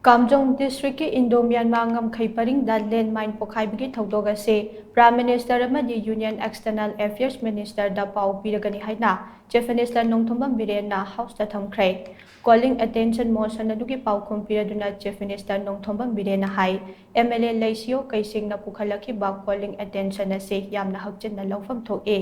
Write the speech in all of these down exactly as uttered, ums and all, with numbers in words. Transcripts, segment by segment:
ꯀꯥꯝꯖꯣꯡ ꯗꯤꯁꯇ꯭ꯔꯤꯛꯀꯤ Indo Myanmar ꯉꯝꯈꯩ ꯄꯔꯤꯡꯗ ꯂꯦꯟ ꯃꯥꯏꯟ ꯄꯣꯈꯥꯏꯕꯒꯤ ꯊꯧꯗꯣꯛ ꯑꯁꯤ ꯄ꯭ꯔꯥꯏꯝ ꯃꯤꯅꯤꯁꯇꯔ ꯑꯃꯗꯤ ꯌꯨꯅꯤꯌꯟ ꯑꯦꯛꯁꯇꯔꯅꯦꯜ ꯑꯦꯐꯤꯌꯔꯁ ꯃꯤꯅꯤꯁꯇꯔꯗ ꯄꯥꯎ ꯄꯤꯔꯒꯅꯤ ꯍꯥꯏꯅ ꯆꯤꯐ ꯃꯤꯅꯤꯁꯇꯔ ꯅꯣꯡꯊꯣꯝꯕꯝ ꯕꯤꯔꯦꯟꯅ ꯍꯥꯎꯁꯇ ꯊꯝꯈ꯭ꯔꯦ꯫ ꯀꯣꯂꯤꯡ ꯑꯦꯇꯦꯟꯁꯟ ꯃꯣꯁꯟ ꯑꯗꯨꯒꯤ ꯄꯥꯎꯈꯨꯝ ꯄꯤꯔꯗꯨꯅ ꯆꯤꯐ ꯃꯤꯅꯤꯁꯇꯔ ꯅꯣꯡꯊꯣꯝꯕꯝ ꯕꯤꯔꯦꯟꯅ ꯍꯥꯏ, ꯑꯦꯝ ꯑꯦꯜ ꯑꯦ ꯂꯩꯁꯤꯌꯣ ꯀꯩꯁꯤꯡꯅ ꯄꯨꯈꯠꯂꯛꯈꯤꯕ ꯀꯣꯂꯤꯡ ꯑꯦꯇꯦꯟꯁꯟ ꯑꯁꯤ ꯌꯥꯝꯅ ꯍꯛꯆꯤꯟꯅ ꯂꯧꯐꯝ ꯊꯣꯛꯏ꯫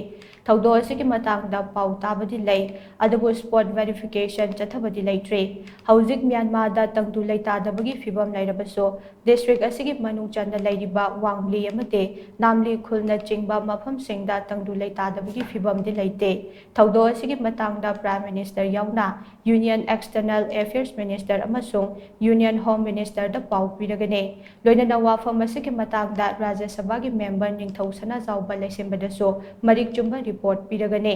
ꯊꯧꯗꯣꯛ ꯑꯁꯤꯒꯤ ꯃꯇꯥꯡꯗ ꯄꯥꯎ ꯇꯥꯕꯗꯤ ꯂꯩ, ꯑꯗꯨꯕꯨ ꯁ꯭ꯄꯣꯠ ꯚꯦꯔꯤꯐꯤꯀꯦꯁꯟ ꯆꯠꯊꯕꯗꯤ ꯂꯩꯇ꯭ꯔꯤ꯫ ꯍꯧꯖꯤꯛ ꯃ꯭ꯌꯥꯟꯃꯥꯔꯗ ꯇꯪꯗꯨ ꯂꯩꯇꯥꯗꯕꯒꯤ ꯐꯤꯚꯝ ꯂꯩꯔꯕꯁꯨ, ꯗꯤꯁꯇ꯭ꯔꯤꯛ ꯑꯁꯤꯒꯤ ꯃꯅꯨꯡ ꯆꯟꯅ ꯂꯩꯔꯤꯕ ꯋꯥꯡꯂꯤ ꯑꯃꯗꯤ ꯅꯥꯝꯂꯤ ꯈꯨꯜꯅꯆꯤꯡꯕ ꯃꯐꯝꯁꯤꯡꯗ ꯇꯪꯗꯨ ꯂꯩꯇꯥꯗꯕꯒꯤ ꯐꯤꯚꯝꯗꯤ ꯂꯩꯇꯦ꯫ ꯊꯧꯗꯣꯛ ꯑꯁꯤꯒꯤ ꯃꯇꯥꯡꯗ ꯄ꯭ꯔꯥꯏꯝ ꯃꯤꯅꯤꯁꯇꯔ ꯌꯥꯎꯅ ꯌꯨꯅꯤꯌꯟ ꯑꯦꯛꯁꯇꯔꯅꯦꯜ ꯑꯦꯐꯤꯌꯔꯁ ꯃꯤꯅꯤꯁꯇꯔ ꯑꯃꯁꯨꯡ ꯌꯨꯅꯤꯌꯟ ꯍꯣꯝ ꯃꯤꯅꯤꯁꯇꯔꯗ ꯄꯥꯎ ꯄꯤꯔꯒꯅꯤ꯫ ꯂꯣꯏꯅꯅ ꯋꯥꯐꯝ ꯑꯁꯤꯒꯤ ꯃꯇꯥꯡꯗ ꯔꯥꯖ꯭ꯌ ꯁꯚꯥꯒꯤ ꯃꯦꯝꯕꯔ ꯅꯤꯡꯊꯧ ꯁꯅꯥꯖꯥꯎꯕ ꯂꯩꯁꯦꯝꯕꯗꯁꯨ ꯃꯔꯤꯛ ꯆꯨꯝꯕ ꯔꯤꯄꯣꯔꯠ ꯄꯤꯔꯒꯅꯤ꯫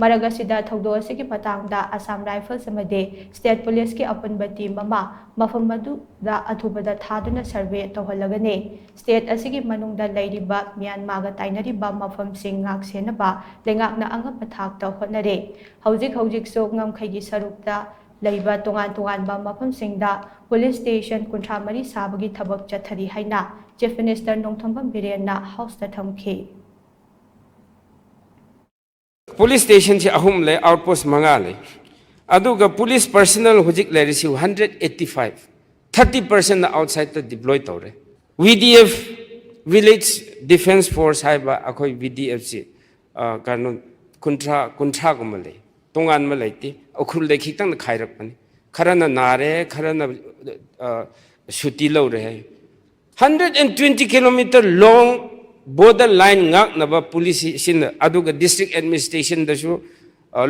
ꯃꯔꯛ ꯑꯁꯤꯗ ꯊꯧꯗꯣꯛ ꯑꯁꯤꯒꯤ ꯃꯇꯥꯡꯗ ꯑꯁꯥꯝ ꯔꯥꯏꯐꯜꯁ ꯑꯃꯗꯤ ꯁ꯭ꯇꯦꯠ ꯄꯨꯂꯤꯁꯀꯤ ꯑꯄꯨꯟꯕ ꯇꯤꯝ ꯑꯃ ꯃꯐꯝ ꯑꯗꯨꯗ ꯑꯊꯨꯕꯗ ꯊꯥꯗꯨꯅ ꯁꯔꯚꯦ ꯇꯧꯍꯜꯂꯒꯅꯤ꯫ ꯁ꯭ꯇꯦꯠ ꯑꯁꯤꯒꯤ ꯃꯅꯨꯡꯗ ꯂꯩꯔꯤꯕ ꯃ꯭ꯌꯥꯟꯃꯥꯔꯒ ꯇꯥꯏꯅꯔꯤꯕ ꯃꯐꯝꯁꯤꯡ ꯉꯥꯛ ꯁꯦꯟꯅꯕ ꯂꯩꯉꯥꯛꯅ ꯑꯉꯝꯕ ꯊꯥꯛꯇ ꯍꯣꯠꯅꯔꯤ꯫ ꯍꯧꯖꯤꯛ ꯍꯧꯖꯤꯛꯁꯨ ꯉꯝꯈꯩꯒꯤ ꯁꯔꯨꯛꯇ ꯂꯩꯕ ꯇꯣꯉꯥꯟ ꯇꯣꯉꯥꯟꯕ ꯃꯐꯝꯁꯤꯡꯗ ꯄꯨꯂꯤꯁ ꯁ꯭ꯇꯦꯁꯟ ꯀꯨꯟꯊ꯭ꯔꯥ ꯃꯔꯤ ꯁꯥꯕꯒꯤ ꯊꯕꯛ ꯆꯠꯊꯔꯤ ꯍꯥꯏꯅ ꯆꯤꯐ ꯃꯤꯅꯤꯁꯇꯔ ꯅꯣꯡꯊꯣꯝꯕꯝ ꯕꯤꯔꯦꯟꯅ ꯍꯥꯎꯁꯇ ꯊꯝꯈꯤ꯫ ꯄꯨꯂꯤꯁ ꯁ꯭ꯇꯦꯁꯟꯁꯤ ꯑꯍꯨꯝ ꯂꯩ, ꯑꯥꯎꯠꯄꯣꯁ ꯃꯉꯥ ꯂꯩ, ꯑꯗꯨꯒ ꯄꯨꯂꯤꯁ ꯄꯔꯁꯅꯦꯜ ꯍꯧꯖꯤꯛ ꯂꯩꯔꯤꯁꯤ hundred eighty five, thirty person ꯑꯥꯎꯠꯁꯥꯏꯗꯇ ꯗꯤꯄ꯭ꯂꯣꯏ ꯇꯧꯔꯦ꯫ V D F, village defence force ꯍꯥꯏꯕ ꯑꯩꯈꯣꯏ ꯚꯤ ꯗꯤ ꯑꯦꯐꯁꯤ ꯀꯩꯅꯣ ꯀꯨꯟꯊ꯭ꯔꯥ ꯀꯨꯟꯊ꯭ꯔꯥꯒꯨꯝꯕ ꯂꯩ, ꯇꯣꯉꯥꯟꯕ ꯂꯩꯇꯦ꯫ ꯎꯈ꯭ꯔꯨꯜꯗ ꯈꯤꯇꯪ ꯈꯥꯏꯔꯛꯄꯅꯤ, ꯈꯔꯅ ꯅꯥꯔꯦ, ꯈꯔꯅ ꯁꯨꯇꯤ ꯂꯧꯔꯦ ꯍꯥꯏ꯫ Hundred and twenty kilometre long border line ꯉꯥꯛꯅꯕ ꯄꯨꯂꯤꯁꯁꯤꯅ, ꯑꯗꯨꯒ ꯗꯤꯁꯇ꯭ꯔꯤꯛ ꯑꯦꯗꯃꯤꯅꯤꯁꯇ꯭ꯔꯦꯁꯟꯗꯁꯨ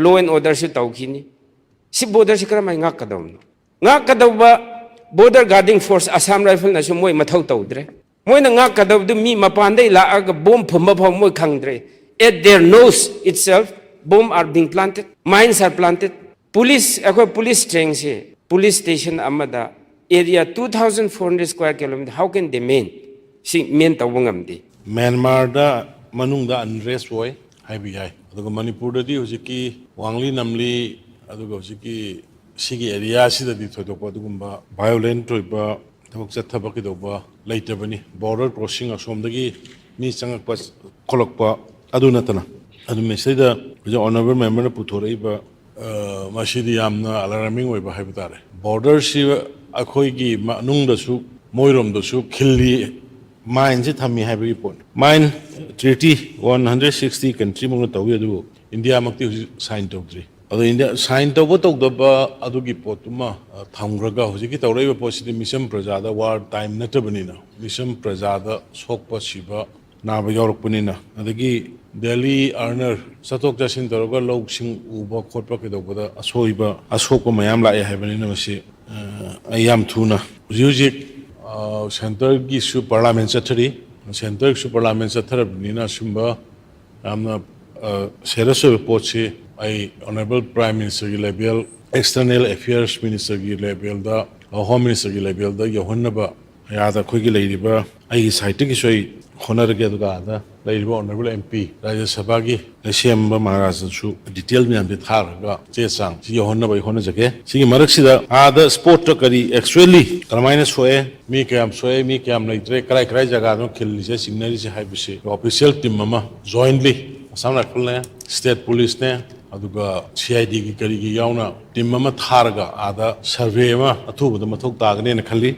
ꯂꯣ ꯑꯦꯟ ꯑꯣꯔꯗꯔꯁꯨ ꯇꯧꯈꯤꯅꯤ꯫ ꯁꯤ ꯕꯣꯔꯗꯔꯁꯤ ꯀꯔꯝꯍꯥꯏꯅ ꯉꯥꯛꯀꯗꯕꯅꯣ? ꯉꯥꯛꯀꯗꯧꯕ ꯕꯣꯔꯗꯔ ꯒꯥꯔꯗꯤꯡ ꯐꯣꯔꯁ ꯑꯁꯥꯝ ꯔꯥꯏꯐꯜꯅꯁꯨ ꯃꯣꯏ ꯃꯊꯧ ꯇꯧꯗ꯭ꯔꯦ꯫ ꯃꯣꯏꯅ ꯉꯥꯛꯀꯗꯕꯗꯨ ꯃꯤ ꯃꯄꯥꯟꯗꯩ ꯂꯥꯛꯑꯒ ꯕꯣꯝ ꯐꯨꯝꯕ ꯐꯥꯎ ꯃꯣꯏ ꯈꯪꯗ꯭ꯔꯦ꯫ At their nose itself, bomb are being planted, mines are planted. Police, ꯑꯩꯈꯣꯏ ꯄꯨꯂꯤꯁ ꯁ꯭ꯇ꯭ꯔꯦꯡꯁꯦ ꯄꯨꯂꯤꯁ ꯁ꯭ꯇꯦꯁꯟ ꯑꯃꯗ area two thousand four hundred square kilometer, how can they man? ꯁꯤ ꯃꯦꯟ ꯇꯧꯕ ꯉꯝꯗꯦ꯫ ꯃ꯭ꯌꯥꯟꯃꯥꯔꯗ ꯃꯅꯨꯡꯗ ꯑꯟꯔꯦꯁ ꯑꯣꯏ ꯍꯥꯏꯕ ꯌꯥꯏ꯫ ꯑꯗꯨꯒ ꯃꯅꯤꯄꯨꯔꯗꯗꯤ ꯍꯧꯖꯤꯛꯀꯤ ꯋꯥꯡꯂꯤ ꯅꯝꯂꯤ, ꯑꯗꯨꯒ ꯍꯧꯖꯤꯛꯀꯤ ꯁꯤꯒꯤ ꯑꯦꯔꯤꯌꯥꯁꯤꯗꯗꯤ ꯊꯣꯏꯗꯣꯛꯄ ꯑꯗꯨꯒꯨꯝꯕ ꯚꯥꯏꯑꯣꯂꯦꯟꯠ ꯑꯣꯏꯕ ꯊꯕꯛ ꯆꯠꯊꯕ ꯀꯩꯗꯧꯕ ꯂꯩꯇꯕꯅꯤ꯫ ꯕꯣꯔꯗꯔ ꯀ꯭ꯔꯣꯁꯤꯡ ꯑꯁꯣꯝꯗꯒꯤ ꯃꯤ ꯆꯪꯉꯛꯄ ꯈꯣꯠꯂꯛꯄ ꯑꯗꯨ ꯅꯠꯇꯅ꯫ ꯑꯗꯨ ꯃꯁꯤꯗꯩꯗ ꯍꯧꯖꯤꯛ ꯑꯣꯅꯔꯦꯕꯜ ꯃꯦꯝꯕꯔꯅ ꯄꯨꯊꯣꯔꯛꯏꯕ, ꯑ, ꯃꯁꯤꯗꯤ ꯌꯥꯝꯅ ꯑꯂꯥꯔꯃꯤꯡ ꯑꯣꯏꯕ ꯍꯥꯏꯕ ꯇꯥꯔꯦ꯫ ꯕꯣꯔꯗꯔꯁꯤ ꯑꯩꯈꯣꯏꯒꯤ ꯃꯅꯨꯡꯗꯁꯨ ꯃꯣꯏꯔꯣꯝꯗꯁꯨ ꯈꯤꯜꯂꯤ ꯃꯥꯏꯟꯁꯦ ꯊꯝꯃꯤ ꯍꯥꯏꯕꯒꯤ ꯄꯣꯠꯅꯤ꯫ Mine treaty one hundred sixty ꯀꯟꯇ꯭ꯔꯤꯃꯨꯛꯅ ꯇꯧꯏ, ꯑꯗꯨꯕꯨ ꯏꯟꯗꯤꯌꯥꯃꯛꯇꯤ ꯍꯧꯖꯤꯛ ꯁꯥꯏꯟ ꯇꯧꯗ꯭ꯔꯤ꯫ ꯑꯗꯣ ꯏꯟꯗꯤꯌꯥ ꯁꯥꯏꯟ ꯇꯧꯕ ꯇꯧꯗꯕ ꯑꯗꯨꯒꯤ ꯄꯣꯠꯇꯨꯃ, ꯑ, ꯊꯝꯈ꯭ꯔꯒ, ꯍꯧꯖꯤꯛꯀꯤ ꯇꯧꯔꯛꯏꯕ ꯄꯣꯠꯁꯤꯗꯤ ꯃꯤꯆꯝ ꯄ꯭ꯔꯖꯥꯗ ꯋꯥꯔ ꯇꯥꯏꯝ ꯅꯠꯇꯕꯅꯤꯅ, ꯃꯤꯆꯝ ꯄ꯭ꯔꯖꯥꯗ ꯁꯣꯛꯄ ꯁꯤꯕ ꯅꯥꯕ ꯌꯥꯎꯔꯛꯄꯅꯤꯅ, ꯑꯗꯒꯤ ꯗꯦꯂꯤ ꯑꯥꯔꯅꯔ ꯆꯠꯊꯣꯛ ꯆꯠꯁꯤꯟ ꯇꯧꯔꯒ ꯂꯧꯁꯤꯡ ꯎꯕ ꯈꯣꯠꯄ ꯀꯩꯗꯧꯕꯗ ꯑꯁꯣꯏꯕ ꯑꯁꯣꯛꯄ ꯃꯌꯥꯝ ꯂꯥꯛꯑꯦ ꯍꯥꯏꯕꯅꯤꯅ, ꯃꯁꯤ, ꯑ, ꯑꯩ ꯌꯥꯝ ꯊꯨꯅ ꯍꯧꯖꯤꯛ ꯍꯧꯖꯤꯛ, ꯑ, ꯁꯦꯟꯇꯔꯒꯤꯁꯨ ꯄꯥꯔꯂꯥꯃꯦꯟ ꯆꯠꯊꯔꯤ꯫ ꯁꯦꯟꯇꯔꯒꯤꯁꯨ ꯄꯥꯔꯂꯥꯃꯦꯟ ꯆꯠꯊꯔꯕꯅꯤꯅ, ꯑꯁꯨꯝꯕ ꯌꯥꯝꯅ, ꯑ, ꯁꯦꯔꯤꯌꯁ ꯑꯣꯏꯕ ꯄꯣꯠꯁꯤ ꯑꯩ ꯑꯣꯅꯔꯦꯕꯜ ꯄ꯭ꯔꯥꯏꯝ ꯃꯤꯅꯤꯁꯇꯔꯒꯤ ꯂꯦꯚꯦꯜ, ꯑꯦꯛꯁꯇꯔꯅꯦꯜ ꯑꯦꯐꯤꯌꯔꯁ ꯃꯤꯅꯤꯁꯇꯔꯒꯤ ꯂꯦꯚꯦꯜꯗ, ꯍꯣꯝ ꯃꯤꯅꯤꯁꯇꯔꯒꯤ ꯂꯦꯚꯦꯜꯗ ꯌꯧꯍꯟꯅꯕ ꯑꯥꯗ ꯑꯩꯈꯣꯏꯒꯤ ꯂꯩꯔꯤꯕ, ꯑꯩꯒꯤ ꯁꯥꯏꯠꯇꯒꯤꯁꯨ ꯑꯩ ꯍꯣꯠꯅꯔꯒꯦ꯫ ꯑꯗꯨꯒ ꯑꯥꯗ ꯂꯩꯔꯤꯕ ꯑꯣꯅꯔꯦꯕꯜ ꯑꯦꯝ ꯄꯤ, ꯔꯥꯖ꯭ꯌ ꯁꯚꯥꯒꯤ ꯂꯩꯁꯦꯝꯕ ꯃꯍꯥꯔꯥꯖꯗꯁꯨ ꯗꯤꯇꯦꯜ ꯃꯌꯥꯝꯁꯦ ꯊꯥꯔꯒ ꯆꯦ ꯆꯥꯡꯁꯤ ꯌꯧꯍꯟꯅꯕ ꯑꯩ ꯍꯣꯠꯅꯖꯒꯦ꯫ ꯁꯤꯒꯤ ꯃꯔꯛꯁꯤꯗ ꯑꯥꯗ ꯁ꯭ꯄꯣꯔꯠꯇ ꯀꯔꯤ ꯑꯦꯛꯆꯨꯋꯦꯜꯂꯤ ꯀꯔꯝꯍꯥꯏꯅ ꯁꯣꯛꯑꯦ, ꯃꯤ ꯀꯌꯥꯝ ꯁꯣꯛꯑꯦ, ꯃꯤ ꯀꯌꯥꯝ ꯂꯩꯇ꯭ꯔꯦ, ꯀꯔꯥꯏ ꯀꯔꯥꯏ ꯖꯒꯥꯗꯅꯣ ꯈꯤꯜꯂꯤꯁꯦ, ꯆꯤꯡꯅꯔꯤꯁꯦ ꯍꯥꯏꯕꯁꯤ ꯑꯣꯐꯤꯁꯤꯌꯦꯜ ꯇꯤꯝ ꯑꯃ ꯖꯣꯏꯟꯠꯂꯤ ꯑꯁꯥꯝ ꯔꯥꯏꯐꯜꯅꯦ, ꯁ꯭ꯇꯦꯠ ꯄꯨꯂꯤꯁꯅꯦ, ꯑꯗꯨꯒ ꯁꯤ ꯑꯥꯏ ꯗꯤꯒꯤ ꯀꯔꯤꯒꯤ ꯌꯥꯎꯅ ꯇꯤꯝ ꯑꯃ ꯊꯥꯔꯒ ꯑꯥꯗ ꯁꯔꯚꯦ ꯑꯃ ꯑꯊꯨꯕꯗ ꯃꯊꯧ ꯇꯥꯒꯅꯦꯅ ꯈꯜꯂꯤ꯫